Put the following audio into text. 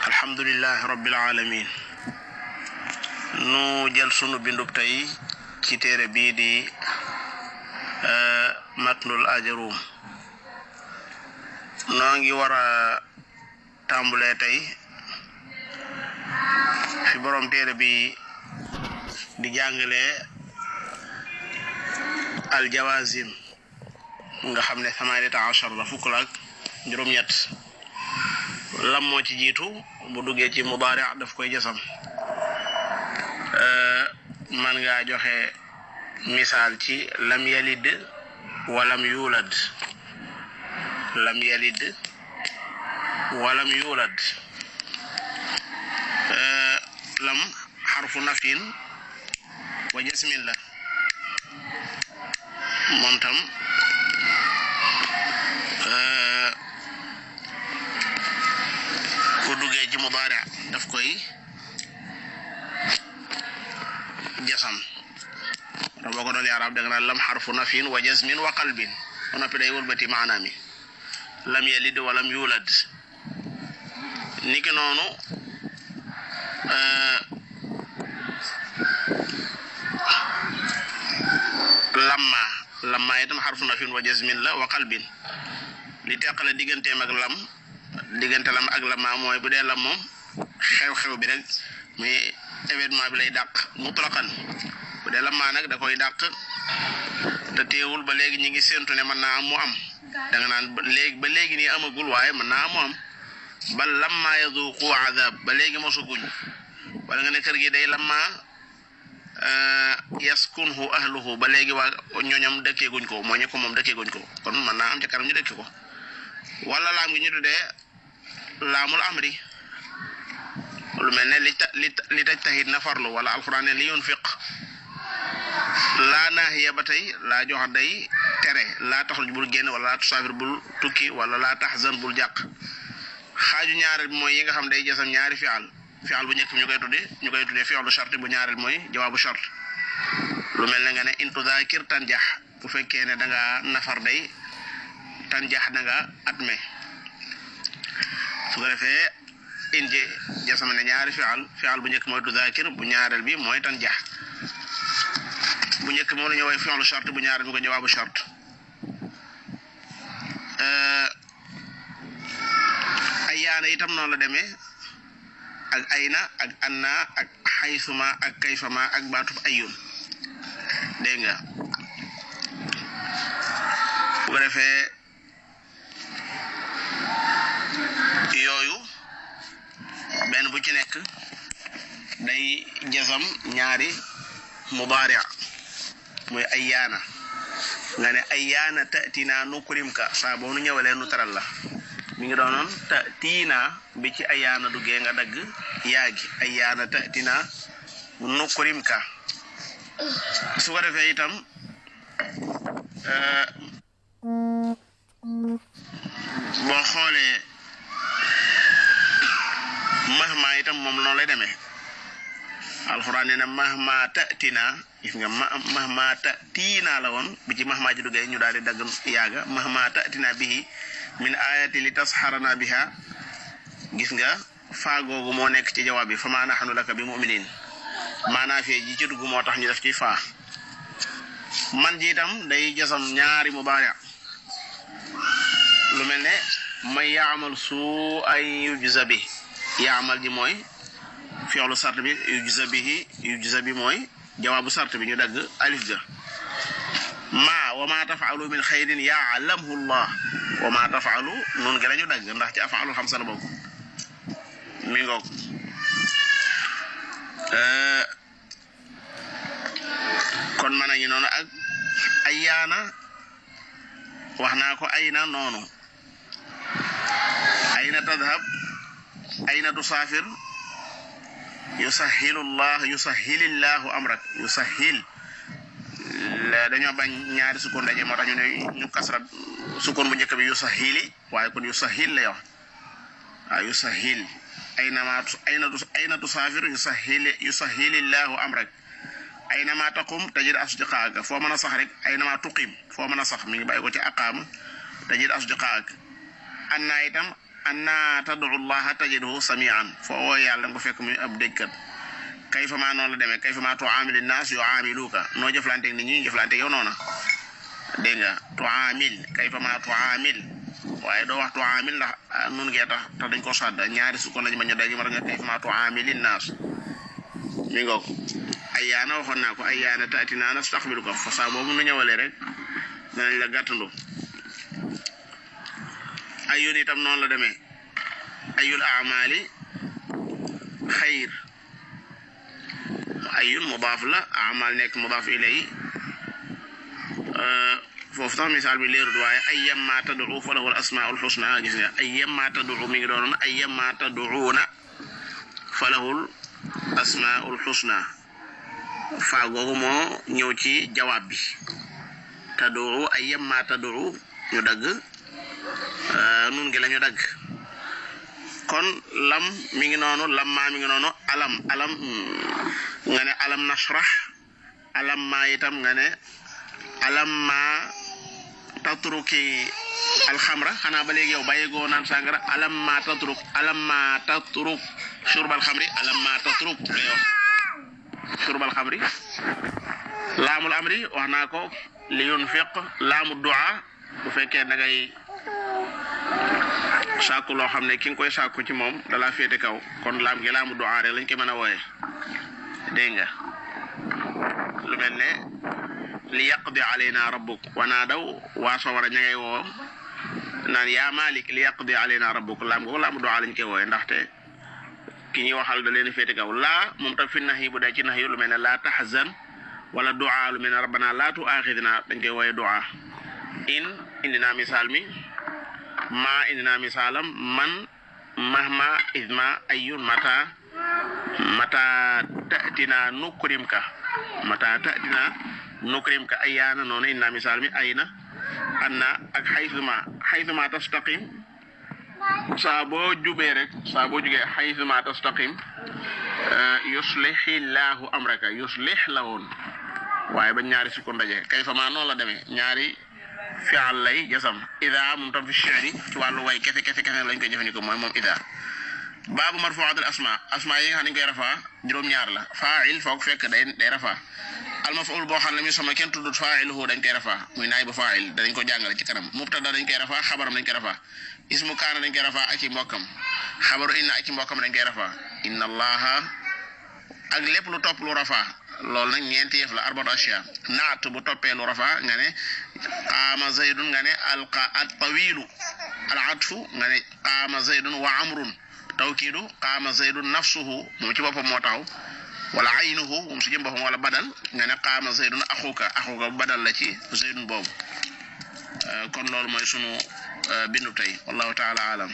alhamdulillahi rabbil alamin nu jël sunu bindub tey ci téere bii di matnul ajarum noo ngi war a tàmbulee tey fi borom téere bi di jàngale aljawazim nga xam ne 18 la fukk la ak juróom-ñett lam moo ci jiitu bu duggee ci mudaari daf koy jasam man nga joxe misaal ci lam yalid walam yulad lam yalid walam yulad lam xarfu nafin wa jasmin la moom tam bu duggee ci mudaari daf koy jasam da boo ko doon arab da nga naan lam xarfu nafin wa jasmin wa qalbin ba noppi day wëlbati maanaam mi lam yalid wa lam yulad niki noonu lamma itam xarfu nafin wa jasmin la wa qalbin li teqale digganteem ak diggante lam ak lamma mooy bu dee lam moom xew-xew bi rek muy événement bi lay dàq mutlaqan bu dee lamma nag da koy dàq te teewul ba léegi ñi ngi séntu ne mën naa am mu am da nga naan ba léegi nii amagul waaye mën naa am mu am bal lamma yazuqu azab ba léegi mosuguñ wala nga ne kër gi day lamma yaskunhu ahluhu ba léegi waa ñooñam dëkkeeguñ ko moo ñu ko moom dëkkeeguñ ko kon mën naa am ca kanam ñu dëkki ko wala laam gi ñu tuddee laamul amri lu mel ne li taj tahit na farlu wala alquran ne li yunfiq laa naahiya ba tey laa jox day tere laa taxruj bul génn wala laa tusaafir bul tukki wala laa tahzan bul jàq xaaju ñaareel bi mooy yi nga xam day jasam ñaari fi'al bu njëkk bi ñu koy tuddee fi'lu shart bu ñaareel mooy jawaabu shart lu mel ne nga ne in tuzaakir tanjax bu fekkee ne da nga nafar day tanjax da nga atme su ko defee indi jasam ne ñaari fi'al bu njëkk mooy tuzaakir bu ñaareel bi mooy tanjax bu njëkk moom la ñu woowee fi'lu shart bu ñaareel bi ko jawaabu shart ayaana itam noonu la demee ak ayna ak anna ak xaysuma ak kayfama ak baatub ayun dégg nga bu ko defee yooyu benn bu ci nekk day jasam ñaari mudaari muy ayaana nga ne ayaana tatina nukrimka saa boo nu ñëwalee nu taral la mi ngi doonoon tatina bi ci ayaana duggee nga dagg yaagi ayaana tatina nukrimka su ko defee itam boo xoolee mahma itam moom noonu lay demee alxuraan nee na mahma tatina gis nga mahma tatina la woon bi ci mahma ji duggee ñu daal di dagg yaaga mahma tatina bihi min ayati li tasharana biha gis nga faa googu moo nekk ci jawaab bi fa ma nahnu laka bi mu'minin maanaa fee ji ci dugg moo tax ñu def ci faa man ji itam day jasam ñaari mubaari lu mel ne may yaamal su ay yujza bi yaamal ji mooy fi'lu sart bi yujza bi mooy jawaabu sart bi ñu dagg alif ga wa ma taf'alu min xayrin ya'lamhu Allah wa ma taf'alu nun gi lañu dagg ndax ci af'alu xamsa la bokk mi ngoog kon mën nañu noonu ak ayaana wax naa ko ayna noonu ayna tadhab ayna tusaafir yusahhilillahu amrak yusahhil dañoo bañ ñaari sukkoon daje moo tax ñu ne ñu kasra sukkoon bu njëkk bi yusahhili waaye kon yusahhil lay wax waaw yusahhil ayna tusaafir yusahhilillahu amrak aynama taqum tajid asdiqaaka foo mën a sax rek aynama tuqim foo mën a sax mi ngi bàyyi ko ci aqaam tajid asdiqaak anna itam anna tad'u allaha tajidhu sami'an fo woo yàlla nga ko fekk muy ab déggkat kayfa ma noonu la demee kayfa ma tu'amilu naas yu'amiluka noo jëflanteeg nit ñi jëflanteeg yow noona dégg nga tu'amil kayfa ma tu'amil waaye doo wax tu'amil ndax nun ngee tax dañ ko sadda ñaari sukkoon lañu bañ a dégg ma nga kayfa ma tu'amilin naas mi ngoog ayyaana waxoon naa ko ayyaana ta'tina nastaqbiluka fa saa boobu nu ñëwalee rek danañ la gàttandu ayun itam noonu la demee ayul a'mali xayr ayun mudaaf la a'mal nekk mudaaf ilay foofu tax misaal bi leerul waaye ayyamma tad'u falahu al-asmaa'ul husna gis nga ayyamma tad'u mi ngi doonoon ayyamma tad'uuna falahu al-asmaa'ul husna faa googu moo ñëw ci jawaab bi tad'u ayyamma tad'u ñu dagg nun gi la ñu dagg kon lam mi ngi noonu lamma mi ngi noonu alam nga ne alam nashrah alam ma itam nga ne alam ma tatruki alxamra xanaa ba léegi yow bàyyigoo naan sàngara alam ma tatruk shurbal xamri alam ma tatruk lay wax shurbal xamri laamul amri wax naa ko li yunfiq laamu du'a bu fekkee da ngay sàkku loo xam ne ki nga koy sàkku ci moom dala féete kaw kon laam gi laamu du'a rek lañ ko mën a wooye dégg nga lu mel ne li yaqdi alayna rabbuk wanaa daw waa sawara ña ngay woo naan yaa malik li yaqdi alayna rabbuk laam googu laamu du'a lañ koy wooye ndaxte ki ñuy waxal da leen féete kaw laa moom tam fi nax yi bu dee ci nax yi lu mel ne laa tahzan wala du'a lu mel ne rabbana laa tu'akhidna dañ koy wooye du'a indi naa misaal mi ma indi naa misaalam man mahma isma ayun mata ta'tina nukrimka ayyaana noonu indi naa misaal mi ayna anna ak haythuma tastaqim saa boo jugee haythuma tastaqim yuslihillahu amraka yuslih la woon waaye ba ñaari si ko ndaje kayfa ma noonu la demee ñaari fi'al lay jasam ida moom tam fi shi'ri ci wàllu way kese lañ koy jëfandikoo mooy moom ida baabu marfu'atul asma yi nga xam ne dañ koy rafaa juróom-ñaar la fa'il foog fekk day rafaa al maf'ul boo xam ne mi sama kenn tuddut fa'iluhu dañ koy rafaa muy naa'ibu fa'il dañ ko jàngale ci kanam mubtada dañ koy rafaa xabaram dañ koy rafaa ismu kaana dañ koy rafaa ak i mbokkam xabaru inna ak i mbokkam dañ koy rafaa inna allaha ak lépp lu topp lu rafaa loolu nag ñeenti yëf la arbatu ashya naat bu toppee lu rafa nga ne qaama zaydun nga ne at-tawilu al-atfu nga ne qaama zaydun wa amrun tawkiidu qaama zaydun nafsuhu moom ci boppam moo taxaw wala aynuhu moom si jëm boppam wala badal nga ne qaama zaydun axuka badal la ci zaydun boobu kon loolu mooy sunu bindu tey wallahu taala alam